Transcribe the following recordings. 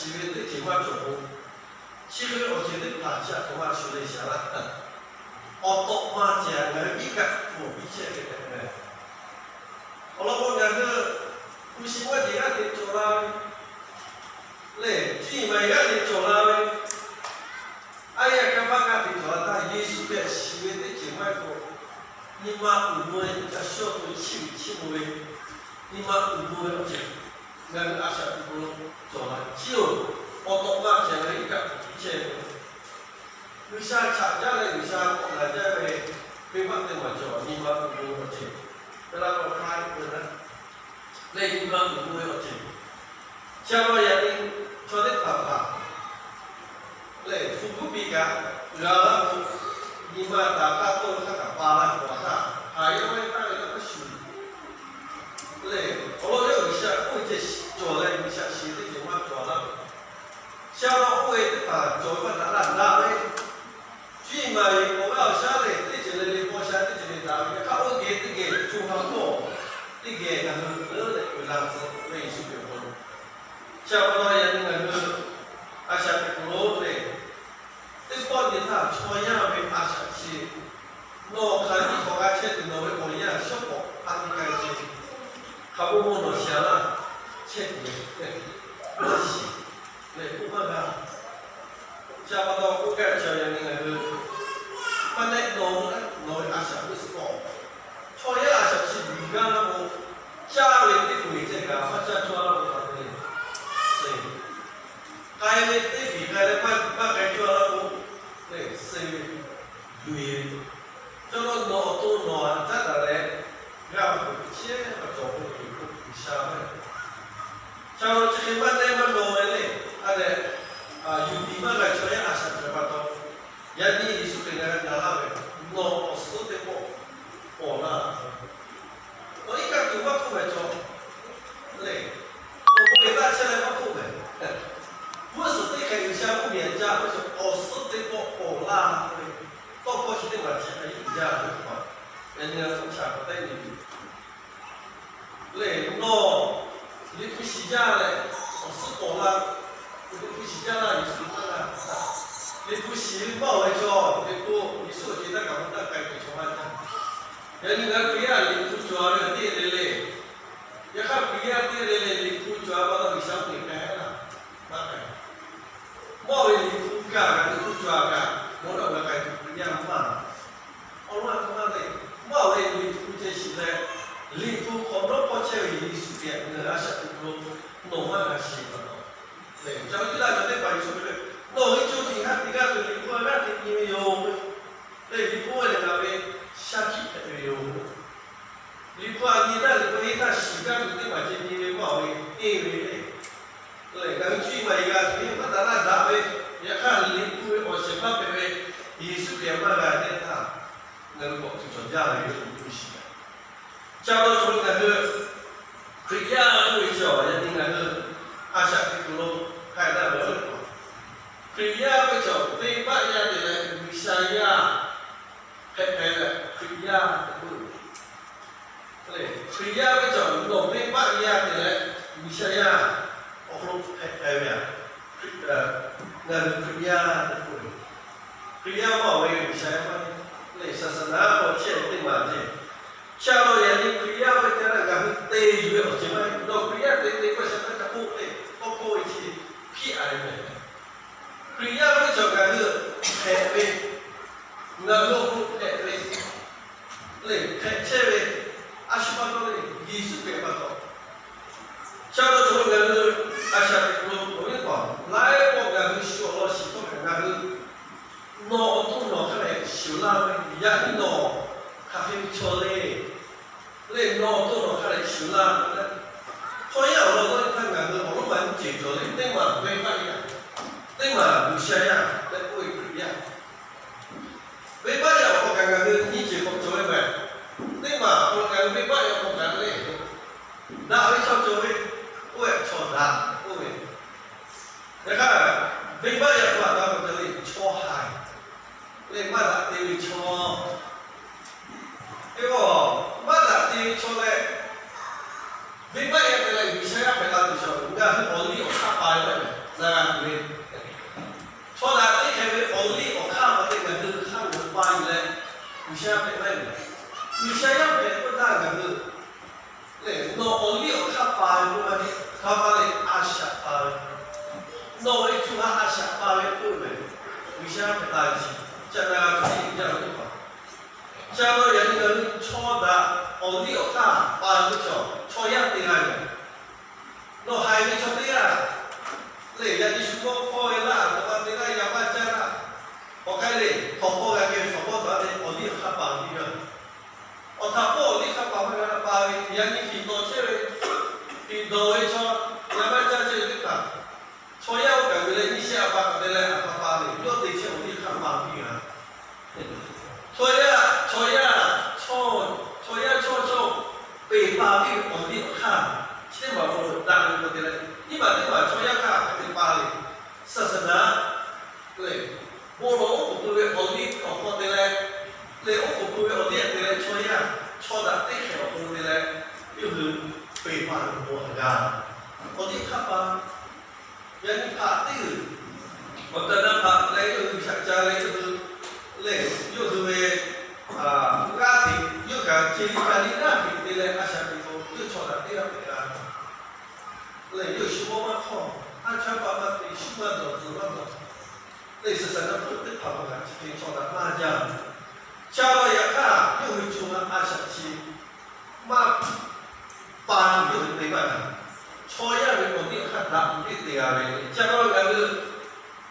Chi ve teˇ ceuˬ maˇ cawˬ k'o, chi ve awˬ ceuˬ teˇ hpaˍ chi aꞈ htoꞈ ma shuˍ leh shaˍ laˇ. Awˬ tawꞈ ma ceh ngaˬ hui iˉ kaˆ hpfuhˇ piˇ chehˇ ve tehꞈ meh. Awˬ lawn k'o, ngaˬ hui hpu shi maˇ ceh g'aˇ hteꞈ cawˬ la ve lehˬ, cuˇ yiˍ maˍ yiˍ g'aˇ hteꞈ cawˬ la ve, a yaˇ kanˇ paˆ g'aˇ hteꞈ cawˬ la htaˇ, Yeˍsuˆ Hkriꞈ shiˍ ve teˇ ceuˬ maˇ heˆ k'o, nyi ma uiˍ mvuh ve, ca shawˇ to chiˇ uiˍ chiˇ mvuh ve, nyi ma uiˍ mvuh ve awˬ ceuˬ ngaˬ hui a shaꞈ teꞈ k'o cawˬ la ciˉ-oˬ. Awˬ tawꞈ ma ceh ve iˉ kaˆ hpfuhˇ piˇ chehˇ ve, G'uiˬsha chaꞈ jaˇ leh G'uiˬsha k'awꞈ laˬ jaˇ ve, venˇbaˆ teˇ maˬ cawˬ, nyi ma uiˍ mvuh ve awˬ ceuˬ, te la k'awꞈ hk'a ve lehˬ, nyi ma uiˍ mvuh ve awˬ ceuˬ. Chi pa taw yaꞈ nyi chaw teˇ hpaˍ hpaˍ lehˬ, hpu kuˉ piˇ kaꞈ g'a laˇ k'o, nyi ma taˍ hk'aˇ tawˇ ve hk'aˇ kaꞈ pa laˇ k'o, a htaˇ haˍ yaˇ maˇ yaˇ taˇ ve taˇ hpu shiˍ lehˬ, awˬ lawn yawˇ G'uiˬsha k'oˆ ve ceh cawˬ leh G'uiˬsha shiˍ teˇ ceuˬ maˇ cawˬ laˇ. Sha law k'oˆ ve teˇ hpaˍ cawˬ ve maˇ daꞈ laˇ daꞈ ve, cuˇ yiˍ maˍ yiˍ k'awꞈ g'aˇ awˬ shaˉ lehˬ, teˇ ceuˬ le le paw sha teˇ ceuˬ le daꞈ ve, yaꞈ hk'aˇ oˇ geh teˇ geh co ha hpawˇ teˇ geh ngaˬ hui leuˉ leh uiˍ la tcuh ve Yeˍsuˆ Hkriꞈ awˬ hk'aw lo. Chi pa taw yaꞈ nyi ngaˬ hui a shaꞈ teꞈ k'o lo lehˬ, teˇ pawˆ nyi htaˇ chaw yaˇ ve a shaꞈ chi nawˬ hk'aˬ nyiˇ hk'awꞈ g'a chehˇ tuˬ nawˬ ve awˬ yanˇ shawˉ pawˍ a te k'ai ve, hk'a mawˇ mawˇ nawˬ shiˍ laˇ chehˇ tuˬ ve, maˇ shiˍ lehˬ k'oˆ maˇ g'a. Chi pa taw k'oˆ gaˇ ve chi yaꞈ nyi ngaˬ hui maˇ nehˆ nawˬ, nawˬ ve a shaꞈ teꞈ suh k'o, chaw yaˇ a shaꞈ chi luˬ gaˇ laˇ k'o, caˇ ve teˇ hkui ceh kaꞈ maˇ caˇ cawˇ laˇ k'o, a te lehˬ, suh k'ai ve teˇ hkui k'ai leh maˇ k'ai cawˇ laˇ k'o, lehˬ suh ve luˬ e ve. Chaw nawˬ awˬ to nawˬ htaꞈ caˉ daꞈ leh g'a ve k'o, chehˇ ve cawˬ k'o, G'uiˬsha ve, chaw chi hk'e maˇ nehˆ maˇ nawˬ ve lehˬ, a lehˬ, yuˬ tiˍ maˇ g'a chaw yaˇ a shaꞈ hpehꞈ pa taw, yaꞈ nyi Yeˍsuˆ Hkriꞈ ngaˬ hui na laˇ ve, nawˬ awˬ suhˉ teˇ pawˆ pawˍ laˇ. Nawˬ iˉ kaˆ tuˬ maˇ k'oˆ ve chaw lehˬ, nawˬ k'oˆ ve taˇ chehˇ leh maˇ k'oˆ ve, mvuhˇ suhˍ teˇ hkeh G'uiˬsha mvuhˇmiˬ ca ve chaw awˬ suhˉ teˇ pawˆ pawˍ laˇ ve, tawˇ hkawˇ chi teˇ hpaˍ chi a yiˇ uiˍ jaˇ ve pa, yaꞈ nyi ngaˬ hui chaꞈ k'awꞈ teˇ nyi lehˬ, nawˬ Liꞈ hpu shiˍ jaˇ leh awˬ suhˉ pawˍ laˇ, Liꞈ hpu shiˍ jaˇ laˇ Yeˍsuˆ maˇ g'a. Liꞈ hpu shiˍ ve maˇ oˬ ve chaw, Liꞈ hpu Yeˍsuˆ awˬ ceuˬ taˇ kaꞈ maˇ taˇ k'ai tuˬ chaw maˇ jaˇ. Yaꞈ nyi ngaˬ hui Hkriꞈ yaˇ Liꞈ hpu cawˬ ve teˇ le le, yaꞈ hk'aˇ Hkriꞈ yaˇ teˇ le le Liꞈ hpu cawˬ a pa taw G'uiˬsha mvuhˇmiˬ k'ai laˇ, maˇ k'ai. Mawˇ ve Liꞈ hpu kaꞈ, Liꞈ hpu cawˬ kaꞈ, mawˇ daꞈ g'a k'ai tuˬ Hkriꞈ yaˇ maˇ. Awˬ lawn a htoꞈ ma te, mawˇ ve Liꞈ hpu ceh shiˍ leh, Liꞈ hpu hk'awꞈ nawˉ hpawˇ chehˇ ve Yeˍsuˆ Hkriꞈ ngaˬ hui a shaꞈ teꞈ k'o lo, nawˬ maˇ g'a shiˍ pa taw, lehˬ ca ve tiˉ laˇ cawˬ teˇ hpaˍ Yeˍsuˆ Hkriꞈ ve, nawˬ hui co tiꞈ ha tiꞈ g'aˇ tuˬ Liꞈ hpu a g'aˇ hteꞈ nyi ve yoˬ. Lehˬ Liꞈ hpu ve lehˬ ngaˬ ve shaˉ hkiˆ hpehꞈ ve yoˬ. Liꞈ hpu a nyi htaˇ Liꞈ hpu nyi htaˇ shiˍ gaˇ tuˬ teˇ hpaˍ ceh nyi ve maˇ oˬ ve, eˇ ve le. Lehˬ ngaˬ hui cuˇ yiˍ maˍ yiˍ g'a tuˬ ve maˇ daꞈ laˇ daꞈ ve, yaꞈ hk'aˇ Liꞈ hpu ve awˬ shehˍ hpaˇ hpehꞈ ve Yeˍsuˆ Hkriꞈ maˇ g'a teˇ htaˇ, ngaˬ hui k'awꞈ tuˬ cawˬ jaˇ ve yoˬ. Liꞈ hpu shiˍ gaˇ. Ca taw cawˬ ve ngaˬ hui Hkriꞈ yaˇ oˇ ve chi awˬ yaꞈ nyi ngaˬ hui a shaꞈ teꞈ kuiˬ lo hk'a daꞈ ve awˬ lehˬ, Hkriꞈ yaˇ oˇ ve chi awˬ venˇbaˆ yaˇ te leh G'uiˬsha yaˇ hpehꞈ hpehꞈ leh Hkriꞈ yaˇ te k'oˆ ve, Hkriꞈ yaˇ ve chi awˬ nawˬ venˇbaˆ yaˇ te leh G'uiˬsha yaˇ awˬ hk'aw lo hpehꞈ hpehꞈ ve a, ngaˬ hui Hkriꞈ yaˇ te k'oˆ ve, Hkriꞈ yaˇ maˇ oˬ ve G'uiˬsha yaˇ maˇ heˆ. Lehˬ saˍsaˍnaˍ hk'aw chehˇ ve teˇ maˬ ceh, cha law yaꞈ nyi Hkriꞈ yaˇ ve te leh ngaˬ hui te yuˬ ve awˬ ceuˬ maˇ heˆ. Nawˬ Hkriꞈ yaˇ te te k'o shaˍ taˇ ca k'oˆ le, tawˇ hkawˇ ve chi hpiˇ a ve meh. Hkriꞈ yaˇ ve chaw ngaˬ hui hpehꞈ ve, ngaˬ hui awˬ hk'aw lo hpehꞈ ve, lehˬ hpehꞈ chehˇ ve, a shu pa taw le, Yeˍsuˆ Hkriꞈ pa taw. Cha taw cawˬ ve ngaˬ hui a shaꞈ teꞈ kuiˬ lo awˬ viˉ paˍ laiˉ pawˆ ngaˬ hui shu awˬ lawn shiˍ htawˇ kaꞈ ngaˬ hui nawˬ awˬ to nawˬ hk'a lehˬ shuˍ laˇ ve, yaꞈ nyi nawˬ hk'aˬ hk'e ve chaw le. Lehˬ nawˬ awˬ to nawˬ hk'a lehˬ shuˍ laˇ ve leh, chaw yaˇ awˬ lawn dawˇ nyi htaˇ ngaˬ hui awˬ lonˉ ma nyi ceuˬ cawˬ le, teˇ maˬ venˇbaˆ yaˇ, teˇ maˬ G'uiˬsha yaˇ tehꞈ k'oˆ ve Hkriꞈ yaˇ. Venˇbaˆ yaˇ awˬ hk'aw kaꞈ ngaˬ hui nyi ceuˬ k'awꞈ cawˬ ve meh. Teˇ maˬ awˬ hk'aw kaꞈ ngaˬ hui venˇbaˆ yaˇ awˬ hk'aw kaꞈ le, daꞈ ve chaw cawˬ ve, oˇ ve chaw daꞈ k'oˆ ve. Yaꞈ hk'aˇ, venˇbaˆ yaˇ hk'aw kaꞈ k'awꞈ cawˬ ve chaw haiˬ, lehˬ maˇ daꞈ te ve chaw. Teˇ pawˆ maˇ daꞈ te ve chaw leh, venˇbaˆ yaˇ te leh G'uiˬsha yaˇ hpehꞈ la tuˬ chaw, ngaˬ hui awˬ liˇ awˬ hk'aˇ pa ve maˇ heˆ. a, chaw, chaw yaˇ te g'a yoˬ. Nawˬ haiˬ ve chaw teˇ g'aˇ lehˬ, yaꞈ nyi shu g'awˇ hkawˇ ve laˇ, nawˬ ma te laˇ, yaˇ maˇ caˇ laˇ. Awˬ hk'aˇ lehˬ, hk'awꞈ hk'aw g'a kehˬ ve hk'awꞈ hpawˇ taˍ ve awˬ liˇ awˬ hk'aˇ paˍ ve yoˬ. Awˬ htaꞈ k'oˆ awˬ liˇ hk'aˇ paˍ maˇ g'a paˍ ve, yaꞈ nyi hkiˬ dawˬ chehˇ ve, hkiˬ dawˬ ve chaw, yaˇ maˇ caˇ chehˇ ve teˇ hpaˍ, chaw yaˇ oˇ kaˬ ve leh nyiˇ shehˆ a pa kaꞈ te leh a pa pa ve yawˇ te chehˇ awˬ liˇ hk'aˇ paˍ ve g'a. Chaw yaˇ, chaw yaˇ, chaw, chaw yaˇ chawˇ chawˇ peˬ paˍ ve awˬ liˇ awˬ hk'aˇ, chi teˇ maˬ k'o daꞈ ve k'o te leh, nyiˇ maˬ teˇ maˬ chaw yaˇ hk'aˇ hk'aˬ hk'e te paˍ le. ศาสนา lehˬ, bon lawˬ oˉ k'oˍ pui ve awˬ liˇ awˬ hk'aw te leh, lehˬ oˉ k'oˍ pui ve awˬ liˇ htaꞈ te leh chaw yaˇ, chaw daꞈ teˇ hk'ehꞈ awˬ hk'aw te leh, yawˇ hui peˬ paˍ ve bon htaꞈ g'a. Awˬ liˇ hk'aˇ paˍ yaꞈ nyi hpaꞈ teˇ g'uiˬ, awˬ tehˬ na hpaꞈ leh yawˇ hui shaꞈ ca leh yawˇ hui, lehˬ yawˇ hui ve g'aˇ hteꞈ yawˇ kaꞈ ce liˇ ca liˇ g'aˇ hteꞈ te leh a shaꞈ teꞈ k'o yawˇ chaw daꞈ teˇ g'aˇ hpehꞈ g'a. Lehˬ yawˇ shu g'awˇ maˇ hk'awˇ, haˉ chaˇ paˆ maˇ te, shu maˇ dawˬ, tzuhˬ maˇ dawˬ. Lehˬ ศาสนา hpfuhˆ teˇ hpaˍ maˇ g'a chi hk'e chaw daꞈ maˇ jaˇ. Ca la yaꞈ hk'aˇ yawˇ hui co ha a shaꞈ chi maˇ pa tuˬ yawˇ hui te maˇ g'a. Chaw yaˇ ve awˬ liˇ awˬ hk'aˇ daꞈ tuˬ teˇ te g'a ve. Ca la ngaˬ hui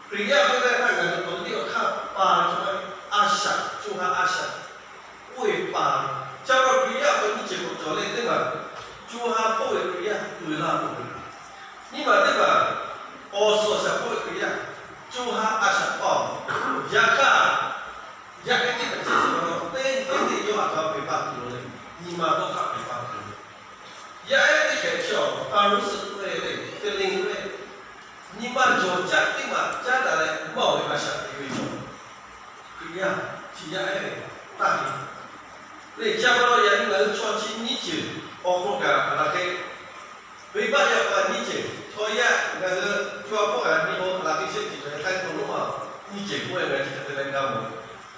Hkriꞈ yaˇ ve lehˬ htaˇ ngaˬ hui awˬ liˇ awˬ hk'aˇ pa ve chaw, a shaꞈ, co ha a shaꞈ oˇ ve pa ve. Ca la Hkriꞈ yaˇ awˬ hk'aw nyiˇ ceuˬ k'awꞈ cawˬ leh teˇ maˬ, co ha hpawˇ ve Hkriꞈ yaˇ peuˬ laˇ k'oˆ ve. Nyiˇ maˬ teˇ maˬ, awˬ suhˍ awˬ shaˍ hpawˇ ve Hkriꞈ yaˇ, co ha a shaꞈ pa-oˬ. Yaꞈ hk'aˇ, yaˇ ehˉ teˇ hpaˍ chi teˇ teˇ yawˇ a htaꞈ peˬ pa tuˬ lo leh, nyi ma dawˇ hk'aˇ peˬ pa tuˬ lo. Yaˇ ehˉ teˇ hkeh chi awˬ pa luˇ suhˍ k'oˆ ve lehˬ, feeling k'oˆ ve, nyi ma jawˬ jaˇ teˇ maˬ caˉ daꞈ leh maˇ oˬ ve a shaꞈ teꞈ ve yoˬ. Hkriꞈ yaˇ chi yaˇ ehˉ ve taˇ ve. Lehˬ ca la yaꞈ nyi ngaˬ hui chaw chi nyiˇ ceuˬ awˬ hk'aw kaꞈ a la hk'e, venˇbaˆ yaˇ paˍ nyiˇ ceuˬ, chaw yaˇ ngaˬ hui co ha hpawˇ kaꞈ nyi ma a la hk'e chehˇ ceuˬ cawˬ hk'aˇ k'o lo ma, nyiˇ ceuˬ k'oˆ ve ngaˬ hui chi hk'e te leh g'a mawˬ.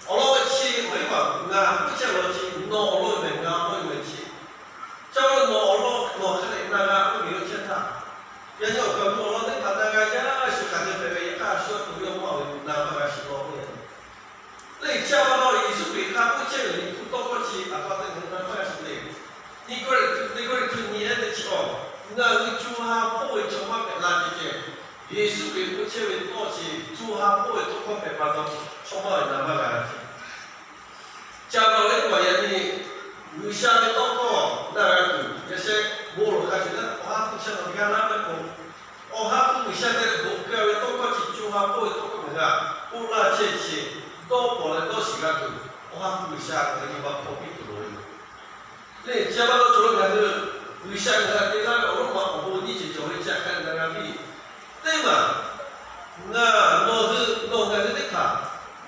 Awˬ lawn chi ve k'oˆ ve maˬ ngaˬ k'oˆ chehˇ law chi, nawˬ awˬ lawn ve mehˬ, ngaˬ awˬ lawn ve mehˬ chi. Ca la nawˬ awˬ lawn nawˬ hk'a dehꞈ na g'a k'oˆ ve yoˬ chehˇ htaˇ, yaꞈ nyi awˬ kaˬ lo awˬ lawn teˇ hpaˍ na g'a yaˇ shu hk'aˬ hk'e hpehꞈ ve, yaꞈ hk'aˇ a shu a tuˬ ve awˬ maˇ ve na maˇ g'a shiˍ law k'oˆ ve. Lehˬ ca la nawˬ Yeˍsuˆ Hkriꞈ hk'a k'oˆ chehˇ ve liꞈ hpu tawˇ hkawˇ chi a pa teˇ na maˇ g'a shiˍ le. Nyi kawˇ lehˬ, teˇ kawˇ lehˬ tuˬ nyi ehˉ teˇ chi awˬ, ngaˬ hui co ha hpawˇ ve chaw maˇ hpehꞈ la ceh ceh, Yeˍsuˆ Hkriꞈ k'oˆ chehˇ ve tawˇ chi co ha hpawˇ ve tawˇ hkawˇ hpehꞈ pa taw, chaw maˇ ve na maˇ g'a ceh. Ca la leh k'o yaꞈ nyi G'uiˬsha ve tawˇ hkawˇ na g'a tuˬ, yaꞈ sheh bon lawˬ hk'a shuˍ leh awˬ ha hpu G'uiˬsha nawˬ g'a laˇ ve k'o, awˬ ha hpu G'uiˬsha te leh bvuhꞈ keu ve tawˇ hkawˇ chi co ha hpawˇ ve tawˇ hkawˇ ngaˬ g'a k'oˆ laˇ chehˇ chi, dawˇ pawnˍ leh dawˇ shiˍ g'a tuˬ, awˬ ha hpu G'uiˬsha ngaˬ hui nyi ma hpawˇ piˇ tuˬ loˍ ve yoˬ. Lehˬ ca la lo cawˬ lo ngaˬ hui G'uiˬsha ngaˬ hui htaꞈ te laˇ ve awˬ lawn ma awˬ bon nyiˇ ceuˬ cawˬ ve chi hk'a gaˬ g'a piˇ. Teˇ maˬ, ngaˬ nawˬ hui, nawˬ ngaˬ hui teˇ hpaˍ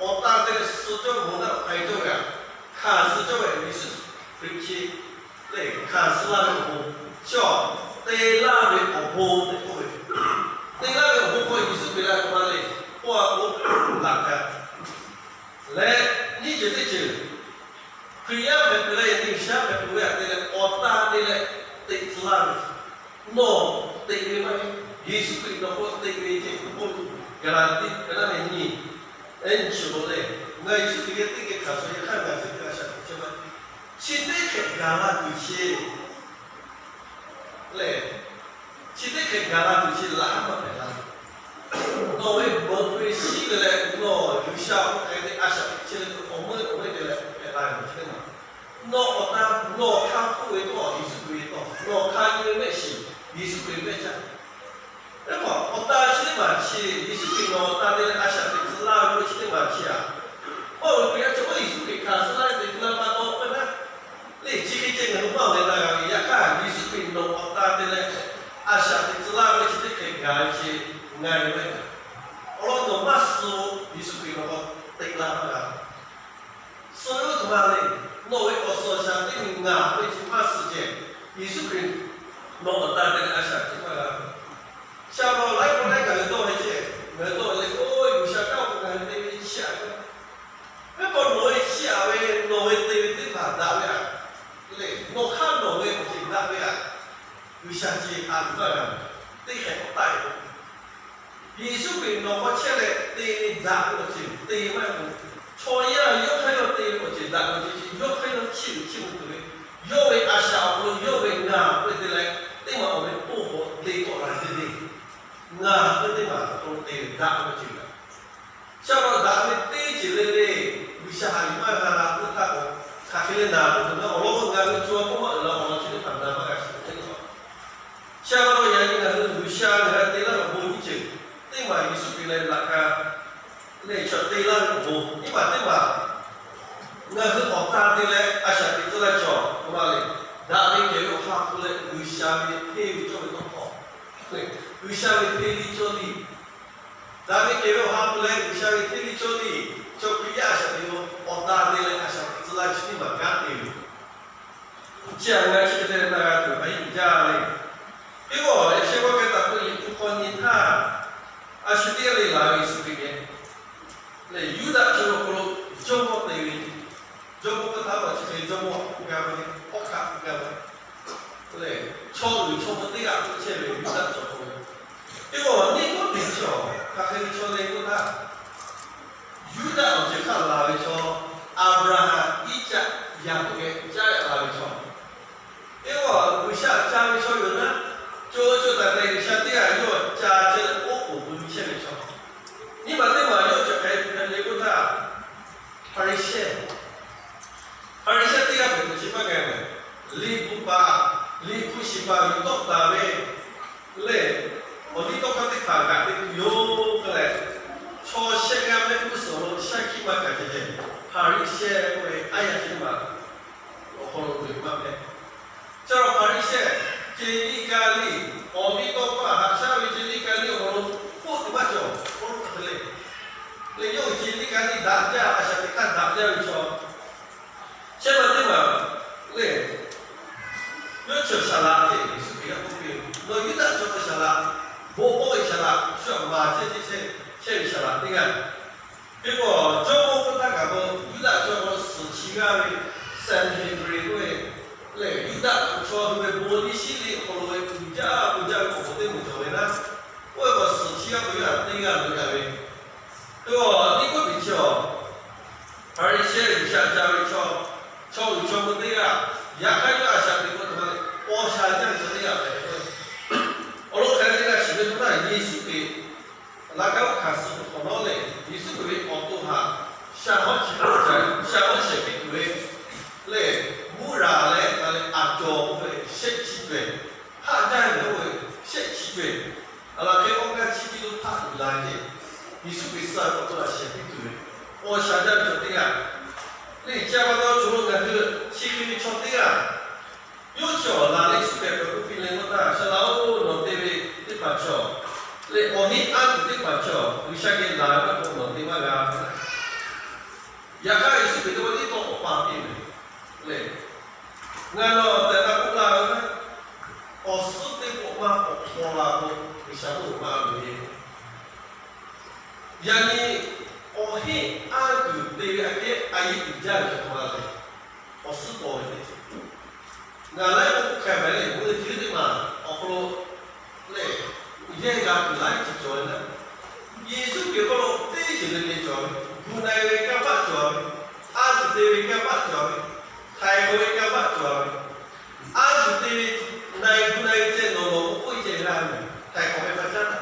awˬ ta te leh suh cawˇ ve awˬ bon naˆ hk'ai cawˇ ve htaꞈ hkanˍ suh cawˇ ve Yeˍsuˆ Hkriꞈ chi lehˬ, hkanˍ suh laˇ ve awˬ bon, chaw te laˇ ve awˬ bon tehꞈ k'oˆ ve, te laˇ ve awˬ bon hk'aw Yeˍsuˆ Hkriꞈ la ve ma lehˬ, k'oˆ a k'o, laꞈ ka leh nyiˇ ceuˬ teˇ ceuˬ, Hkriꞈ yaˇ hpehꞈ tuˬ leh G'uiˬsha hpehꞈ tuˬ ve htaꞈ te leh awˬ ta te leh teꞈ tcuh laˇ ve, nawˬ teꞈ ve maˇ heˆ. Yeˍsuˆ Hkriꞈ nawˬ hk'aw teꞈ ve ceh k'oˆ tuˬ gaˬ la ve teˇ, gaˬ laˇ ve nyi, ehˉ nyi shuˍ lo lehˬ, ngaˬ Yeˍsuˆ Hkriꞈ geh teˇ geh hkanˍ suh yaꞈ hk'aˇ ngaˬ suh teˇ g'aˇ shaˍ tiꞈ chehˇ maˇ heˆ. Chi teˇ hkeh gaˬ la tuˬ chi lehˬ, chi teˇ hkeh gaˬ la tuˬ chi laꞈ haˉ maˇ hpehꞈ la. Nawˬ ve bvuhꞈ ve shiˉ te leh nawˬ G'uiˬsha awˬ hk'aw hk'e te a shaꞈ teꞈ chehˇ leh awˬ meuˇ awˬ meuˇ te leh hpehꞈ la ve chi teˇ maˬ, nawˬ awˬ ta, nawˬ hk'a k'oˆ ve tawˇ Yeˍsuˆ Hkriꞈ ve tawˇ, nawˬ hk'a nyi ve mehˆ shiˍ Yeˍsuˆ Hkriꞈ mehˆ caˇ. Eˉ hpaˍ awˬ ta chi teˇ maˬ chi, Yeˍsuˆ Hkriꞈ nawˬ awˬ ta te leh a shaꞈ teꞈ tcuh laˇ ve chi teˇ maˬ chi aꞈ, Pawˇluꞈ Hkriꞈ a ceh oˇ Yeˍsuˆ Hkriꞈ hkanˍ suh laˇ ve teꞈ tcuh laˇ pa taw k'oˆ ve htaˇ, lehˬ chi hk'e ceh ngaˬ hui maˇ ve na g'a ve, yaꞈ hk'aˇ Yeˍsuˆ Hkriꞈ nawˬ awˬ ta te leh a shaꞈ teꞈ tcuh laˇ ve chi teˇ hkeh gaˬ ve chi ngaˬ hui ve awˬ lawn nawˬ maˇ suh, Yeˍsuˆ Hkriꞈ nawˬ k'aw teꞈ la maˇ g'a. Suh ve oˇ htoꞈ ma le. Nawˬ ve awˬ suhˍ awˬ shaˍ teˇ miˬ ngaˬ ve chi maˇ suh ceh, Yeˍsuˆ Hkriꞈ nawˬ awˬ ta te leh a shaꞈ teꞈ maˇ g'a. Sha ma laiˉ k'oˆ laiˉ ngaˬ hui dawˇ ve ceh, ngaˬ hui dawˇ ve le, oˇ G'uiˬsha kaˇ k'o ngaˬ hui te ve chi aꞈ k'o, mehˉ k'aw nawˬ ve chi aꞈ ve nawˬ ve te ve teˇ hpaˍ daꞈ ve aꞈ, lehˬ nawˬ hk'aˇ nawˬ ve awˬ ceuˬ daꞈ ve aꞈ, G'uiˬsha ceh a tuˬ maˇ g'a. Teˇ hkeh k'awꞈ taˆ e k'o, Yeˍsuˆ Hkriꞈ nawˬ hk'aw chehˇ leh te ve daꞈ ve awˬ ceuˬ te maˇ k'o, chaw yaˇ yawˇ hk'aˇ yawˇ te ve awˬ ceuˬ daꞈ ve awˬ ceuˬ chi yawˇ hk'aˇ yawˇ chiˇ uiˍ chiˇ mvuh tuˬ ve, yawˇ ve a shaꞈ awˬ hk'aw lo yawˇ ve daꞈ ve ceuˬ. Sha pa daꞈ ve teˇ ceuˬ le le, G'uiˬsha haꞈ yuˬ maˇ g'a la k'oˆ htaˇ k'o, hk'aˬ hk'e le naˍ k'oˆ ve na awˬ lawn k'o, ngaˬ hui co a k'oˆ maˇ uiˍ la awˬ lawn chi teˇ hpaˍ na maˇ g'a shiˍ ve teˇ ceuˬ. Sha pa taw yaꞈ nyi ngaˬ hui G'uiˬsha ngaˬ hui te laˇ ve awˬ bon nyiˇ ceuˬ, teˇ maˬ Yeˍsuˆ Hkriꞈ leh laꞈ ka leh chaw te laˇ ve awˬ bon, nyiˇ maˬ teˇ maˬ ngaˬ hui awˬ ta te leh a shaꞈ teꞈ tcuh laˇ ve chaw, a ma le, daꞈ ve kehˬ ve awˬ ha hpu leh G'uiˬsha ve hteˇ ve cawˇ ve tawˇ hkawˇ, G'uiˬsha ve hteˇ liˇ cawˇ liˇ, daꞈ ve kehˬ ve awˬ ha hpu leh G'uiˬsha ve hteˇ liˇ cawˇ liˇ, chaw Hkriꞈ yaˇ a shaꞈ teꞈ ve awˬ ta te leh a shaꞈ teꞈ tcuh laˇ ve chi teˇ maˬ kanˉ te ve yoˬ. Chi htaꞈ ngaˬ chi hk'e te leh na g'a tuˬ a yiˇ uiˍ jaˇ le. Teˇ pawˆ yaꞈ sheh g'awˇ k'ai taˍ k'o, Liꞈ hpu hk'aw nyi htaˇ, a shu teˇ g'aˇ le laˬ ve Yeˍsuˆ Hkriꞈ geh lehˬ, Yuˇdaꞈ chaw lo hk'aw lo jawˇmawˇ te ve, jawˇmawˇ hk'oˆ htaˇ maˬ chi hk'e jawˇmawˇ k'oˆ gaˇ ve, hawˉ hkaˆ k'oˆ gaˇ ve lehˬ, chaw uiˍ chaw mvuh teˇ g'aˇ k'oˆ chehˇ ve Yuˇdaꞈ chaw hk'aw lo. Teˇ pawˆ Niˆkoˉdeˍ chaw hk'aˬ hk'e ve chaw le k'oˆ htaˇ, Yuˇdaꞈ awˬ ceuˬ hk'aˇ laˬ ve chaw, Aˍbraˍhanˍ, Iˉcaˆ, Yaˍkoˆ geh caˉ yaꞈ la ve chaw. Teˇ pawˆ G'uiˬsha ca ve chaw yoˬ naˉ, co co taiˍ taiˍ G'uiˬsha teˇ g'aˇ yawˇ ca chehˇ leh oˉ k'oˍ pui chehˇ ve chaw. Nyiˇ maˬ teˇ maˬ yawˇ cawˬ hk'e hpehꞈ le k'oˆ htaˇ, Hpaˍriˍsehˇ, Hpaˍriˍsehˇ teˇ g'aˇ hpehꞈ tuˬ chi maˇ g'a mehˍ. Liꞈ hpu paˍ, Liꞈ hpu shiˍ paˍ yuˬ tawˆ taˍ ve lehˬ, awˬ liˇ tawˇ hkawˇ teˇ hpaˍ g'aꞈ te tuˬ yoˬ k'oˆ leh, chaw shehˆ g'aˇ mehˆ g'uˇ suhˍ lo shaˉ hkiˆ maˇ kaˬ ceh ceh, Hpaˍriˍsehˇ k'oˆ ve aˉ yaˇ chi teˇ maˬ awˬ hk'aw lo uiˍ maˇ hpehꞈ. Chi awˬ Hpaˍriˍsehˇ, ce liˇ ka liˇ, awˬ liˇ tawˇ hkawˇ haꞈ shaˉ ve ce liˇ ka liˇ awˬ hk'aw lo k'oˆ tuˬ maˇ cawˬ, k'oˆ lo hk'aˬ hk'e le. Lehˬ, yawˇ hui ce liˇ ka liˇ daꞈ jaˇ, a shaꞈ teꞈ hk'aˇ daꞈ jaˇ ve chaw. Shehˆ maˬ teˇ maˬ lehˬ, yawˇ chi awˬ shaˍ laꞈ ceh Yeˍsuˆ Hkriꞈ g'a k'oˆ piˇ ve, nawˬ Yuˇdaꞈ chaw hk'e shaˍ laꞈ, bon k'oˆ ve shaˍ laꞈ, shu aꞈ maˍ chehˇ chehˇ chehˇ ve shaˍ laꞈ teˇ g'aˇ. Teˇ pawˆ jawˇmawˇ hk'oˆ htaˇ kaꞈ k'o, Yuˇdaꞈ chaw hk'aw lo suhˍ chi g'aˇ ve Sanhedrin k'oˆ ve lehˬ, Yuˇdaꞈ chaw hui ve bon liˇ shiˉ liˇ hk'aw lo ve uiˍ jaˇ bon jaˇ ve awˬ bon teˇ moˍ cawˬ ve naˉ, oˇ ve k'o suhˍ chi g'aˇ k'o Yuˇdaꞈ teˇ g'aˇ lo yaꞈ ve. Teˇ pawˆ Niˆkoˉdeˍ chi awˬ Hpaˍriˍsehˇ G'uiˬsha ca ve chaw, chaw uiˍ chaw mvuh teˇ g'aˇ, yaꞈ hk'aˇ yawˇ a shaꞈ teꞈ k'o htaꞈ ma le, paw sha jaˇ ve chaw teˇ g'aˇ hpehꞈ ve k'o, awˬ lawn hk'aˬ hk'e te g'a shiˍ ve k'o htaˇ, Yeˍsuˆ Hkriꞈ laꞈ ka oˇ hkanˍ suh tuˬ hk'awꞈ nawˉ lehˬ, Yeˍsuˆ Hkriꞈ ve awˬ to htaꞈ sha hawˉ chi hk'e ca, sha hawˉ shehˍ piˇ tuˬ ve lehˬ, muˇraˍ leh ka leh a cawˬ k'oˆ ve shehˆ chi cawehˬ, hpaˆ jaˇ ve oˇ ve shehˆ chi cawehˬ, aˬ laˬ hk'e awˇ gaˇ chi piˇ lo hpaˆ uiˍ la ve, Yeˍsuˆ Hkriꞈ suh ve awˬ to htaꞈ shehˍ piˇ tuˬ ve, paw sha jaˇ ve chaw teˇ g'aˇ, lehˬ ca pa taw chaw lo ngaˬ hui chi hk'e ve chaw teˇ g'aˇ, yawˇ chi awˬ laˬ leh Yeˍsuˆ Hkriꞈ hpehꞈ k'oˆ piˇ leh k'oˆ htaˇ, Shaˍ laꞈ-oˬ, nawˬ te ve teˇ hpaˍ chaw lehˬ, awˬ heˆ anˇ tuˬ teˇ hpaˍ chaw G'uiˬsha geh laˬ ve maˇ k'o nawˬ te maˇ g'a. Yaꞈ hk'aˇ Yeˍsuˆ Hkriꞈ teˇ pawˆ tiˉ tawˇ k'awꞈ pa piˇ ve lehˬ, ngaˬ nawˬ tehꞈ la k'oˆ la ve maˇ, awˬ suhˉ teˇ pawˆ maˇ k'awꞈ paw la k'o, G'uiˬsha k'oˆ maˇ ve le. Yaꞈ nyi awˬ heˆ anˇ tuˬ te ve aꞈ kehˉ a yeˇ uiˍ jaˇ ve cawˬ la leh, awˬ suhˉ paw ve teˇ ceuˬ. Ngaˬ laiˉ k'o k'oˆ hk'a gaˬ leh, mvuhˇ naw chi teˇ maˬ awˬ hk'aw lo lehˬ, yehˇ g'a tuˬ laiˉ ceuˬ cawˬ ve leh, Yeˍsuˆ Hkriꞈ hk'aw lo teˇ ceuˬ le le cawˬ ve, gu na-e ve kanˇ paˆ cawˬ ve, anˇ tuˬ te ve kanˇ paˆ cawˬ ve, htaiˍ hk'awꞈ ve kanˇ paˆ cawˬ ve, anˇ tuˬ te ve na-e gu na-e ceh nawˬ nawˬ k'oˆ k'oˆ ve ceh g'a ve, htaiˍ hk'awꞈ ve hk'a caˉ daꞈ,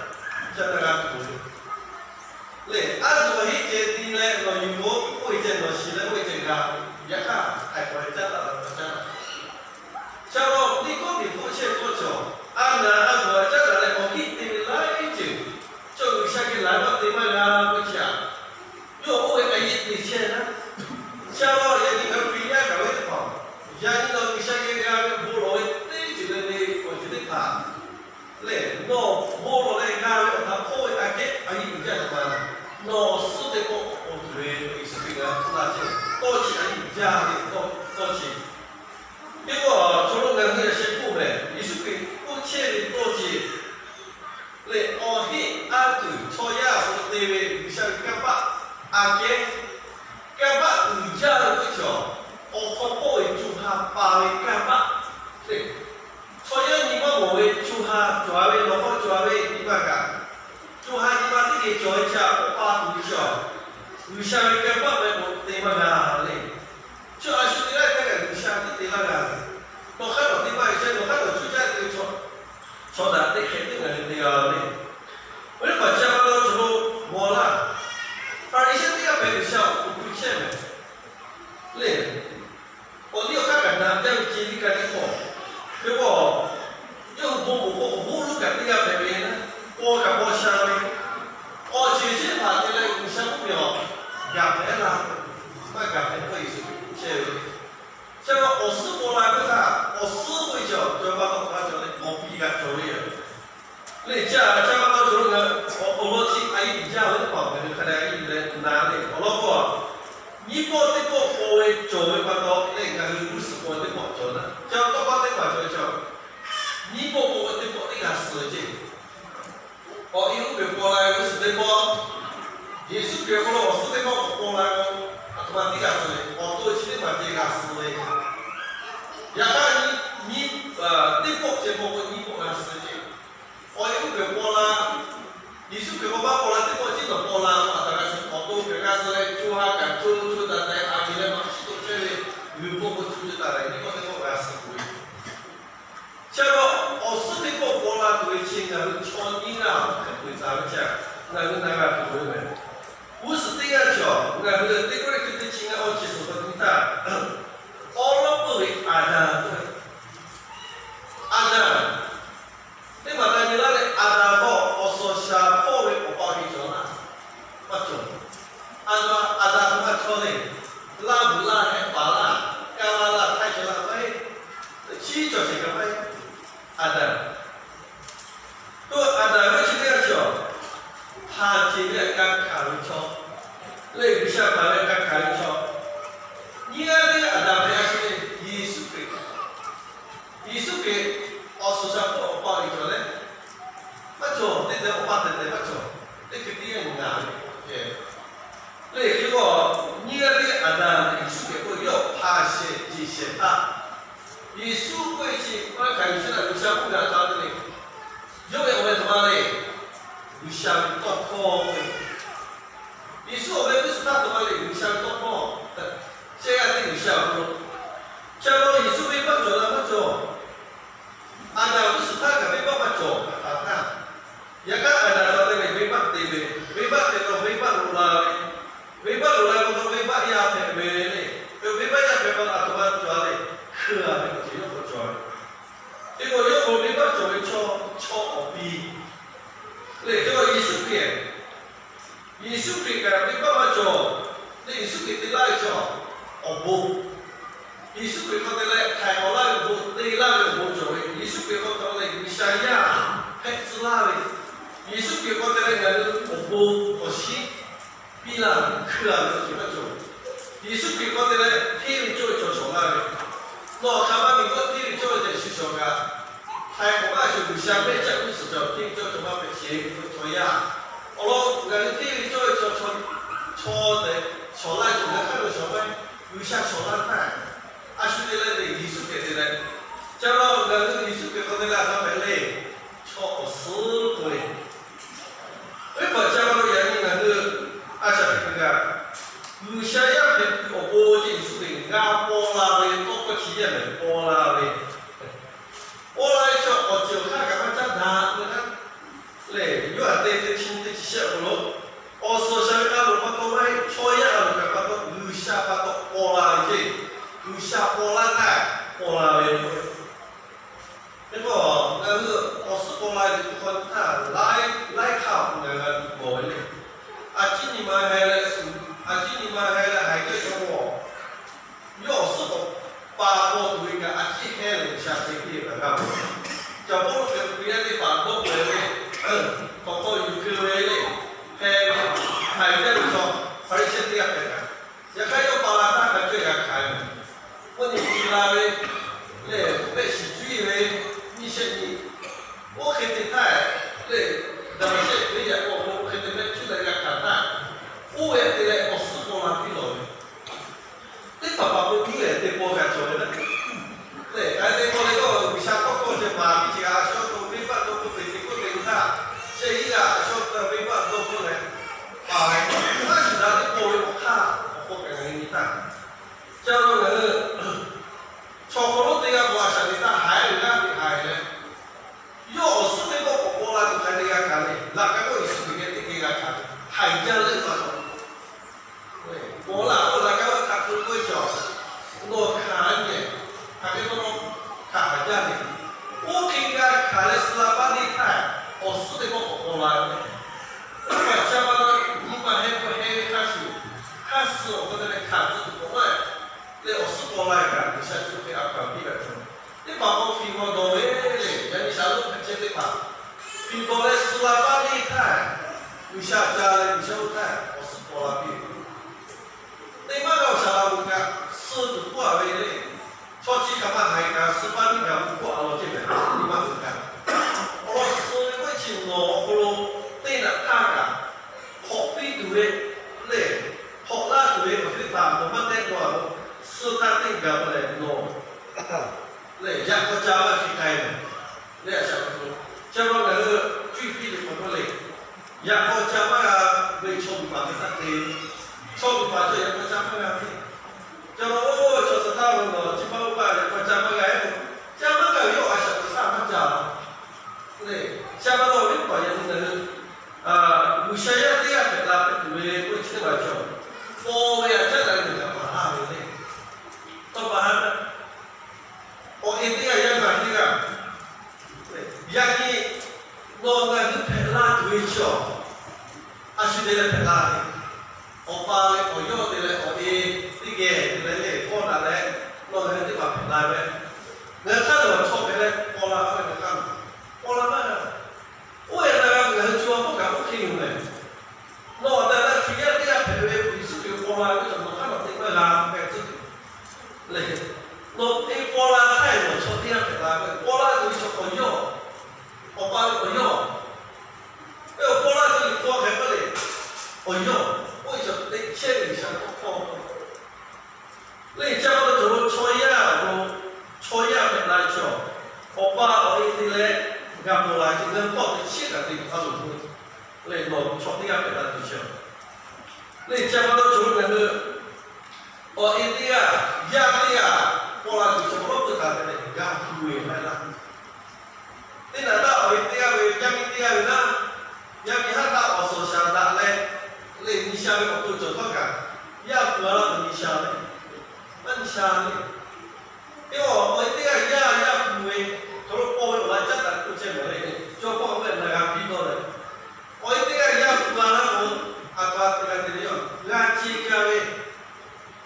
caˉ daꞈ g'a tuˬ ve lehˬ, anˇ tuˬ awˬ heˆ ceh ti leh nawˬ yuˬ k'o k'oˆ ve ceh nawˬ shiˍ leh k'oˆ ve ceh g'a ve, yaꞈ hk'aˇ htaiˍ hk'awꞈ ve caˉ daꞈ la hk'a caˉ daꞈ. Sha laꞈ-oˬ, Niˆkoˉdeˍ hpfuhˆ chehˇ ve k'oˆ cawˬ, a naˍ a g'uˬ a caˉ daꞈ leh awˬ heˆ te ve laiˉ ceuˬ, chaw G'uiˬsha geh laˬ maˇ te maˇ g'a k'oˆ chi aꞈ, yawˇ oˇ ve a yeˇ te chehˇ naˉ. Sha laꞈ-oˬ, yaꞈ nyi ngaˬ hui Hkriꞈ yaˇ kaꞈ ve teˇ hpaˍ, yaꞈ nyi nawˬ G'uiˬsha geh g'a ve bon lawˬ ve teˇ ceuˬ le le awˬ ceuˬ teˇ hpaˍ lehˬ, nawˬ bon lawˬ leh g'a ve awˬ htaꞈ hpawˇ ve aꞈ kehˉ a yeˇ uiˍ jaˇ ve ma, nawˬ awˬ suhˉ teˇ pawˆ k'awꞈ tuˬ ve Yeˍsuˆ Hkriꞈ g'a k'oˆ laˇ chehˇ, tawˇ chi a yeˇ uiˍ jaˇ ve tawˇ tawˇ chi. Teˇ pawˆ chaw lo ngaˬ hui a sheh k'oˆ mehˍ, Yeˍsuˆ Hkriꞈ k'oˆ chehˇ ve tawˇ chi lehˬ, awˬ heˆ anˇ tuˬ chaw yaˇ awˬ hk'aw lo te ve G'uiˬsha ve kanˇ paˆ aꞈ kehˉ, kanˇ paˆ uiˍ jaˇ ve teˇ cawˬ, awˬ hk'aw k'oˆ ve co ha pa ve kanˇ paˆ lehˬ, chaw yaˇ nyi maˇ mawˬ ve co ha cawˬ ve, nawˬ hk'aw cawˬ ve nyi ma kaꞈ, co ha nyi ma teˇ geh cawˬ ve chi aꞈ k'awꞈ pa tuˬ ve chi aꞈ, G'uiˬsha ve kanˇ paˆ ve k'awꞈ te maˇ g'a le. Chi a shu te laˇ ve htaˇ kaꞈ G'uiˬsha teˇ te laˇ g'a ve, nawˬ hk'aˇ nawˬ te maˇ ve chehˇ, nawˬ hk'aˇ nawˬ cuˇ caˇ te ve chaw, chaw daꞈ teˇ hkeh teˇ ngaˬ hui te g'a ve le. Oˇ ve hpaˍ ca pa taw chaw lo nyi ka tiˉ k'o, hk'e k'o, yawˇ hui bon moˍ k'o, awˬ hoˉ lonˉ kaꞈ teˇ g'aˇ hpehꞈ ve, paw kaꞈ paw sha ve, awˬ ceuˬ chi teˇ hpaˍ te leh G'uiˬsha mvuhˇmiˬ awˬ gaˬ hpehꞈ laˇ, maˇ gaˬ hpehꞈ k'oˆ Yeˍsuˆ chehˇ ve. Chi pa awˬ suhˉ paw la ve htaˇ, awˬ suhˉ k'oˆ ve chi awˬ cawˬ pa taw hk'a cawˬ leh awˬ piˍ kaꞈ cawˬ ve yoˬ. Lehˬ, chi a ca pa taw cawˬ ve ngaˬ awˬ lawn chi a yiˇ jaˇ ve teˇ hpaˍ ngaˬ hui hk'a dehꞈ a yiˇ leh na le awˬ lawn k'o, nyiˇ pawˆ teˇ pawˆ paw ve cawˬ ve pa taw leh ngaˬ hui g'uˇ suhˍ paw teˇ pawˆ cawˬ na, ca tawˇ pa teˇ hpaˍ cawˬ ve cawˬ. Nyiˇ pawˆ paw ve teˇ pawˆ teˇ g'a suh ve ceˇ. Awˬ e uˉ peunˍ paw la ve g'uˇ suhˍ teˇ pawˆ, Yeˍsuˆ Hkriꞈ awˬ hk'aw lo awˬ suhˉ teˇ pawˆ k'awꞈ paw la k'o, aˬ htoꞈ ma teˇ g'a suh le. Awˬ to chi teˇ maˬ ceh g'a suh ve. Yaꞈ hk'aˇ, nyiˇ, teˇ pawˆ ceh paw k'o nyiˇ pawˆ g'a suh ceˇ. Awˬ e uˉ peunˍ paw la, Yeˍsuˆ Hkriꞈ k'awꞈ maˇ paw la teˇ pawˆ chi nawˬ paw la k'o, aˬ htoꞈ g'a suh, awˬ to hpehꞈ g'a suh leh, co ha kaꞈ co co taˍ taˍ a miˬ leh maꞈ shiˉ toꞈ chehˇ ve, g'uiˬ paw k'o co co taˍ taˍ nyiˇ pawˆ teˇ pawˆ g'a suh tuˬ ve. Chi pa awˬ suhˉ teˇ pawˆ paw la tuˬ ve chi ngaˬ hui chaw nyiˇ g'aˇ hk'a peu-eˬ taˍ ve chi, ngaˬ hui na g'a tuˬ ve mehˬ. G'uˇ suhˍ teˇ g'aˇ cawˬ, ngaˬ hui teˇ Kawˇrenˍhtuˆ teˇ chi ngaˇ awˇ chi suhˍ pa tuˬ htaˇ, awˉ lawˉ peuˬ ve Aˍdanˍ k'oˆ ve, Aˍdanˍ teˇ maˬ na nyi laˇ leh, Aˍdanˍ hk'aw awˬ suhˍ shaˍ hpawˇ ve awˬ pa awˬ e cawˬ laˇ, maˇ cawˬ. Aˍdanˍ, Aˍdanˍ hk'aw maˇ chaw le, laˇ vuiˬ laˇ hehˆ paˍ laˇ, kaˇ laˇ laˇ htaˇ cawˬ laˇ maˇ heˆ. Chi cawˬ sheˍ kaꞈ maˇ heˆ. Aˍdanˍ, to Aˍdanˍ ve chi teˇ g'aˇ cawˬ, hpanˍ ceˬ ve ka hkanˍ ve chaw, leh G'uiˬsha hpanˍ ve ka hkanˍ ve chaw. Nyiˇ g'aˇ teˇ g'aˇ Aˍdanˍ hpehꞈ a shu le, Yeˍsuˆ Hkriꞈ. Yeˍsuˆ Hkriꞈ awˬ suhˍ shaˍ hpawˇ awˬ pa awˬ e cawˬ leh, maˇ cawˬ, teˇ tehˬ awˬ pa tehˬ tehˬ maˇ cawˬ, teˇ hkui teˇ yanˇ ngaˬ ve k'o kehˬ. Lehˬ hk'e k'o, nyiˇ g'aˇ teˇ g'aˇ Aˍdanˍ leh Yeˍsuˆ Hkriꞈ k'o yawˇ hpanˍ sheˍ ceˬ sheˍ htaˇ, Yeˍsuˆ k'oˆ ve chi maˇ hkanˍ yuˬ chehˇ htaˇ G'uiˬsha k'oˆ gaˬ taˍ ve le. Yawˇ ve awˬ meh htoꞈ ma le, G'uiˬsha ve tawˇ hkawˇ k'oˆ ve. Yeˍsuˆ awˬ meh g'uˇ suhˍ htaˇ htoꞈ ma le, G'uiˬsha ve tawˇ hkawˇ. Chehˇ g'aˇ teˇ G'uiˬsha awˬ hk'aw lo, chi pa taw Yeˍsuˆ venˇbaˆ cawˬ la maˇ cawˬ. Aˍdanˍ g'uˇ suhˍ htaˇ kaꞈ venˇbaˆ maˇ cawˬ kaꞈ taˍ htaˇ, yaꞈ hk'aˇ Aˍdanˍ htaꞈ te leh venˇbaˆ te ve, venˇbaˆ te taw venˇbaˆ loꞈ la ve, venˇbaˆ loꞈ la ve pa taw venˇbaˆ yaˇ hpehꞈ ve le. Venˇbaˆ yaˇ hpehꞈ pa taw aˬ htoꞈ ma cawˬ a le, hkui a ve awˬ ceuˬ yawˇ k'awꞈ cawˬ ve. Te k'o yawˇ k'o venˇbaˆ cawˬ ve chaw, chaw awˬ pi lehˬ, hk'e k'o Yeˍsuˆ Hkriꞈ Yeˍsuˆ Hkriꞈ kaꞈ venˇbaˆ maˇ cawˬ. Lehˬ Yeˍsuˆ Hkriꞈ te laˇ ve chaw awˬ bon, Yeˍsuˆ Hkriꞈ hk'aw te leh htaiˍ k'awꞈ laˇ ve awˬ bon, te laˇ ve awˬ bon cawˬ ve. Yeˍsuˆ Hkriꞈ hk'aw te leh G'uiˬsha yaˇ hpehꞈ tcuh laˇ ve, Yeˍsuˆ Hkriꞈ hk'aw te leh ngaˬ hui awˬ bon awˬ shinˉ piˇ laˇ ve hkui a ve awˬ ceuˬ maˇ cawˬ. Yeˍsuˆ Hkriꞈ hk'aw te leh hteˇ ve cawˇ ve chaw cawˬ laˇ ve, nawˬ hk'aˬ ma miˬ k'oˆ hteˇ ve cawˇ ve tehꞈ shu shawˍ kaꞈ, htaiˍ k'awꞈ maˇ shu G'uiˬsha mehˆ caˆ g'uˇ suhˍ cawˬ hteˇ ve cawˇ ve chaw maˇ hpehꞈ sheˍ ve chaw yaˇ. Awˬ lawn ngaˬ hui hteˇ ve cawˇ ve chaw, chaw tehꞈ shawˍ laˇ ve cawˬ, ngaˬ hk'aˇ lo shawˍ maˇ heˆ. G'uiˬsha shawˍ laˇ htaˇ, a shu te leh le Yeˍsuˆ Hkriꞈ te leh, ca la ngaˬ hui Yeˍsuˆ Hkriꞈ hk'aw te leh a hk'a hpehꞈ le, chaw awˬ suhˉ k'oˆ ve, teˇ hpaˍ ca la lo yaꞈ nyi ngaˬ hui a shaꞈ teꞈ kuiˬ kaꞈ, G'uiˬsha yaˇ hpehꞈ tuˬ awˬ pon ceh Yeˍsuˆ Hkriꞈ g'a paw la ve tawˇ hkawˇ chi yaˇ mehˍ paw la ve, paw la ve chaw awˬ ceuˬ awˬ hk'aˇ kaꞈ maˇ caˉ daꞈ ve htaˇ, lehˬ Yoˇhanˬ te teˇ chi nyiˇ teˇ chi shehˆ awˬ hk'aw lo, awˬ suhˍ shaˍ ve a loˍ pa taw maˇ heˆ, chaw yaˇ a loˍ kaꞈ pa taw G'uiˬsha pa taw paw la ve ceˇ, G'uiˬsha paw laˇ htaˇ paw la ve yoˬ. Hk'e k'o, ngaˬ hui awˬ suhˉ paw la ve teꞈ hk'aw htaˇ laiˉ, laiˉ hk'aˇ ngaˬ g'a tuˬ kawˬ ve le. A ciˉ nyi ma heh leh, a ciˉ nyi ma heh leh haiˬ jaˇ ve chaw k'o, yawˇ awˬ suhˉ k'awꞈ pa paw tuˬ ve kaꞈ a ciˉ heh leh G'uiˬsha te piˇ ve kaꞈ g'a ve. Caˬ Pawˇluꞈ hpehꞈ ve teˇ yanˇ teˇ hpaˍ dawˇ hpehꞈ ve, k'awꞈ k'aw yuˬ keu ve le, heh ve, haiˬ jaˇ ve chaw Hpaˍriˍsehˇ teˇ g'aˇ hpehꞈ kaꞈ, yaꞈ hk'aˇ yawˇ pa la htaˇ hk'a cawˇ g'a hkanˍ ve, oˇ nyi ti la ve lehˬ, mehˆ shiˍ cuˇ ve nyiˇ shehˆ nyi, oˇ hk'e te htaˇ lehˬ, Daˍmaˍsehˆ venˇ yaꞈ k'aw k'o oˇ hk'e te mehˆ cuˇ leh g'a hkanˍ htaˇ, oˇ ve te leh awˬ suhˉ paw la piˇ lawˬ ve, teˇ hpaˍ paˍ k'o nyiˇ lehˬ te paw g'a cawˬ ve naˉ. Lehˬ, k'ai te paw leh k'o G'uiˬsha tawˇ hkawˇ ceh maˍ piˇ ce g'a, a shaw to venˇbaˆ dawˇ hpfuhˆ te ce k'oˆ te ve htaˇ, shehˆ iˉ g'a a shaw venˇbaˆ dawˇ hpfuhˆ leh, paˍ leh hk'aˇ shiˍ daꞈ teˇ paw ve awˬ hk'aˇ awˬ hk'aw kaꞈ ngaˬ hui nyi htaˇ, ca la ngaˬ hui chaw hk'aw lonˉ teˇ g'aˇ k'o a shaꞈ teꞈ htaˇ haiˬ ve g'aˇ teꞈ haiˬ leh, yawˇ awˬ suhˉ teˇ pawˆ k'awꞈ paw la tuˬ hk'a te g'a hkanˍ ve, laꞈ ka k'oˆ Yeˍsuˆ Hkriꞈ geh teˇ geh g'a hkanˍ ve, haiˬ jaˇ leh pa taw, paw la k'oˆ laꞈ ka k'oˆ hk'a peu k'oˆ ve cawˬ, nawˬ hkanˍ nyi, hk'aˬ hk'e k'oˆ law, hkanˍ haˍ jaˇ ve. Oˇ hk'e g'a hkanˍ leh suh la paˇ neˇ htaˇ, awˬ suhˉ teˇ pawˆ k'awꞈ paw la ve. Oˇ kaꞈ ca ma la, nyi ma heh k'o heh ve hk'a shuˍ, hk'a suh awˬ hk'aw te leh hkanˍ tcuh tuˬ k'awꞈ maˇ leh awˬ suhˉ paw la kaꞈ G'uiˬsha chi hk'e a hkanˍ piˇ ve cawˬ. Teˇ hpaˍ k'awꞈ hpiꞈ mawˬ dawˬ ve le, yaꞈ nyi shaˍ lonˉ hk'a chehˇ teˇ hpaˍ hpiꞈ dawˬ leh suh la paˇ neˇ htaˇ, G'uiˬsha ca leh G'uiˬsha oˇ htaˇ awˬ suhˉ paw la piˇ ve. Teˇ maˇ g'a awˬ shaˍ laꞈ g'awˬ kaꞈ suh tuˬ k'oˆ a ve le. Chaw chi hk'aˬ ma haiˬ kaꞈ suh paˇ neˇ kaꞈ k'oˆ a law ceh ve, teˇ maˇ g'a kaꞈ. Awˬ lawn suh ve k'oˆ chi nawˬ awˬ hk'aw lo teˇ naꞈ htaˇ kaꞈ hk'awꞈ piˇ tuˬ ve lehˬ, hk'awꞈ laˇ tuˬ ve awˬ ceuˬ teˇ hpaˍ nawˬ maˇ tehˆ k'o a lo, suh htaˇ teˇ gaˬ k'o lehˬ nawˬ lehˬ yaꞈ k'aw ca maˇ g'a hk'e k'ai ve. Lehˬ a shaꞈ k'o, ca ma ngaˬ hui cuˇ yiˍ piˇ ve hk'aw k'oˆ le, yaꞈ k'aw ca maˇ g'a ve chaw uiˍ paˍ ve htaˇ te, chaw uiˍ paˍ chaw yaꞈ k'aw ca maˇ g'a ve. Ca ma oˇ chaw suh htaˇ ve nawˬ chi ma oˇ paˇ yaꞈ k'aw ca maˇ g'a ve, ca maˇ g'a ve yawˇ a shaꞈ teꞈ htaˇ maˇ ca leh, ca ma taw ve paˍ yaꞈ nyi ngaˬ hui G'uiˬsha yaˇ teˇ g'aˇ hpehꞈ la hpehꞈ tuˬ ve k'oˆ chi teˇ hpaˍ cawˬ. Paw ve a caˉ daꞈ ve kaꞈ maˍ laˇ ve le. Tawˇ pa ha, awˬ e teˇ g'aˇ yaˇ g'a teˇ g'aˇ, yaꞈ nyi nawˬ ngaˬ hui hpehꞈ la tuˬ ve chaw, a shu te leh hpehꞈ la ve, awˬ pa ve awˬ yawˇ te leh awˬ e teˇ geh te leh lehˬ kawˇ daꞈ leh, nawˬ ngaˬ hui teˇ hpaˍ hpehꞈ la ve, ngaˬ hui hk'aˇ nawˬ chaw hpehꞈ leh paw la ve ngaˬ hk'aˇ paw la maˇ g'a. Oˇ ve htaꞈ g'a ngaˬ hui co a k'oˆ kaꞈ oˇ hk'e yoˬ mehˬ. Nawˬ a taˍ leh hkriꞈ yaˇ teˇ g'aˇ hpehꞈ ve Yeˍsuˆ Hkriꞈ paw la ve chaw nawˬ hk'aˇ nawˬ teˇ maˇ g'a hpehꞈ tcuhˉ tuˬ le. Nawˬ te paw la htaˇ nawˬ chaw teˇ g'aˇ hpehꞈ la ve, paw la tuˬ ve chaw awˬ yawˇ, awˬ pa ve awˬ yawˇ, ve awˬ paw la tuˬ ve hk'aw hpehꞈ k'oˆ le, awˬ yawˇ, oˇ ve chaw teꞈ chehˇ ve G'uiˬsha tawˇ hkawˇ le. Ca ma taw cawˬ lo chaw yaˇ awˬ hk'aw lo, chaw yaˇ hpehꞈ la ve chaw, awˬ pa awˬ e te leh g'a paw la ve ngaˬ hui tawˇ teꞈ chehˇ kaꞈ te tuˬ a loˍ k'o, lehˬ nawˬ chaw teˇ g'aˇ hpehꞈ la tuˬ chi le. Ca ma taw cawˬ lo ngaˬ hui awˬ e teˇ g'aˇ, yaˇ teˇ g'aˇ paw la tuˬ chaw hk'aw lo peuˬ taˍ ve lehˬ, g'a hpu ve maˇ heˆ laˇ. Teˇ naꞈ htaˇ awˬ e teˇ g'aˇ ve, yaˇ miˇ teˇ g'aˇ ve naˉ, yaˇ miˇ haˉ htaˇ awˬ suhˍ shaˍ daꞈ leh, lehˬ nyi sha ve awˬ to cawˬ htawˇ kaꞈ, yaˇ hpu a laˇ tuˬ nyi sha ve, maˇ nyi sha ve. Teˇ awˬ awˬ e teˇ g'aˇ yaˇ yaˇ hpu ve, chaw lo paw ve awˬ laꞈ caˉ daꞈ k'oˆ chehˇ mehˍ le. Chaw paw ve naˬ g'a piˇ dawˇ leh, awˬ e teˇ g'aˇ yaˇ hpu a laˇ k'o, a pa te g'a te le, g'a ce ka ve,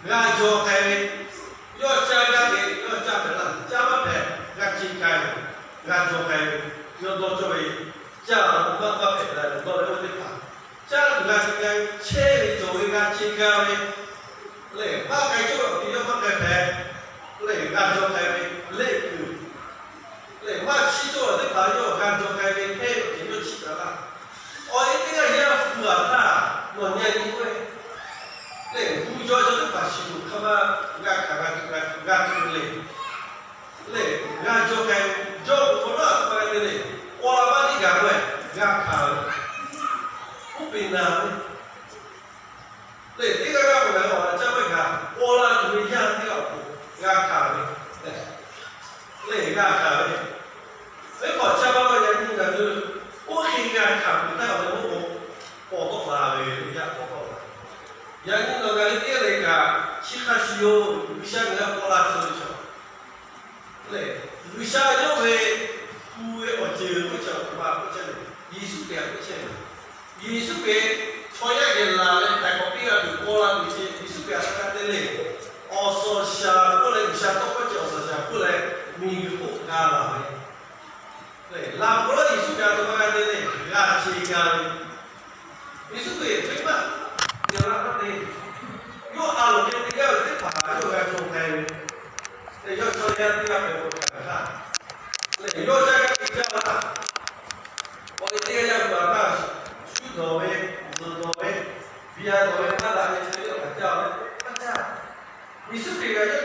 g'a jaw k'ai ve, yawˇ caˇ gaˇ ve, yawˇ caˇ hpehꞈ laˇ, caˇ maˇ hpehꞈ, g'a ce ka ve, g'a jaw k'ai ve, yawˇ dawˇ cawˇ ve, caˇ a maˇ maˇ hpehꞈ la dawˇ leh oˇ teˇ hpaˍ, caˇ tuˬ g'a ce ka ve, chehˇ ve cawˬ ve g'a ce ka ve, lehˬ maˇ k'ai cawˇ ve awˬ ti yawˇ maˇ k'ai hpehꞈ, lehˬ g'a jaw k'ai ve, leˆ kuiˬ lehˬ maˇ chiˇ cawˇ ve teˇ hpaˍ yawˇ g'a jaw k'ai ve hpehˇ ve awˬ ceuˬ yawˇ chiˇ taˍ laˇ. Awˬ e teˇ g'aˇ yaˇ hpu a htaˇ nawˬ nyi a nyi k'oˆ ve, lehˬ gu jaw cawˇ teˇ hpaˍ shiˍ tuˬ hk'a ma g'a hkanˍ g'a tuˬ g'a tuˬ g'a tuˬ le. Lehˬ g'a jaw k'ai ve, jaw kuˬ hk'aw naˉ a htoꞈ ma g'a te le. Paw la maˇ tiˉ gaˬ k'oˆ ve, g'a hkanˍ ve, uˉ peꞈ na ve, lehˬ teˇ g'aˇ g'aˇ k'o ngaˬ hui awˬ laꞈ caˇ maˇ gaˬ, paw la tuˬ ve yaˇ teˇ g'aˇ awˬ pon g'a hkanˍ ve, lehˬ g'a hkanˍ ve, teˇ hk'awꞈ ca ma ma yaꞈ nyi ngaˬ hui oˇ hk'e g'a hkanˍ tuˬ htaˇ awˬ leh oˇ k'o, paw tawˆ la ve yaˇ paw tawˆ la. Yaꞈ nyi nawˬ ngaˬ hui teˇ g'aˇ le kaꞈ chi hk'a shuˍ yoˬ, G'uiˬsha ngaˬ hui paw la tcuh ve chaw lehˬ, G'uiˬsha yawˇ ve hpu ve awˬ ceuˬ k'oˆ chi awˬ hk'aw ma k'oˆ chehˇ ve, Yeˍsuˆ Hkriꞈ htaꞈ k'oˆ chehˇ ve, Yeˍsuˆ Hkriꞈ chaw yaˇ geh laˬ leh htaiˍ hk'awꞈ piˇ g'a tuˬ paw la tuˬ ve chi Yeˍsuˆ Hkriꞈ htaꞈ g'a te le. Awˬ suhˍ shaˍ k'oˆ leh G'uiˬsha tawˇ hkawˇ chi awˬ suhˍ shaˍ k'oˆ leh miˬguiˬ hk'oˆ g'a laˬ ve, lehˬ laˬ k'o laˇ Yeˍsuˆ Hkriꞈ a htoꞈ ma g'a te le, g'a ce g'a ve. Yeˍsuˆ Hkriꞈ teˇ maˇ te la maˇ te, yawˇ a loˍ ve teˇ g'aˇ ve teˇ hpaˍ yawˇ g'a jaw k'ai ve, lehˬ yawˇ chaw yaˇ teˇ g'aˇ hpehꞈ k'o hkanˍ htaˇ, lehˬ yawˇ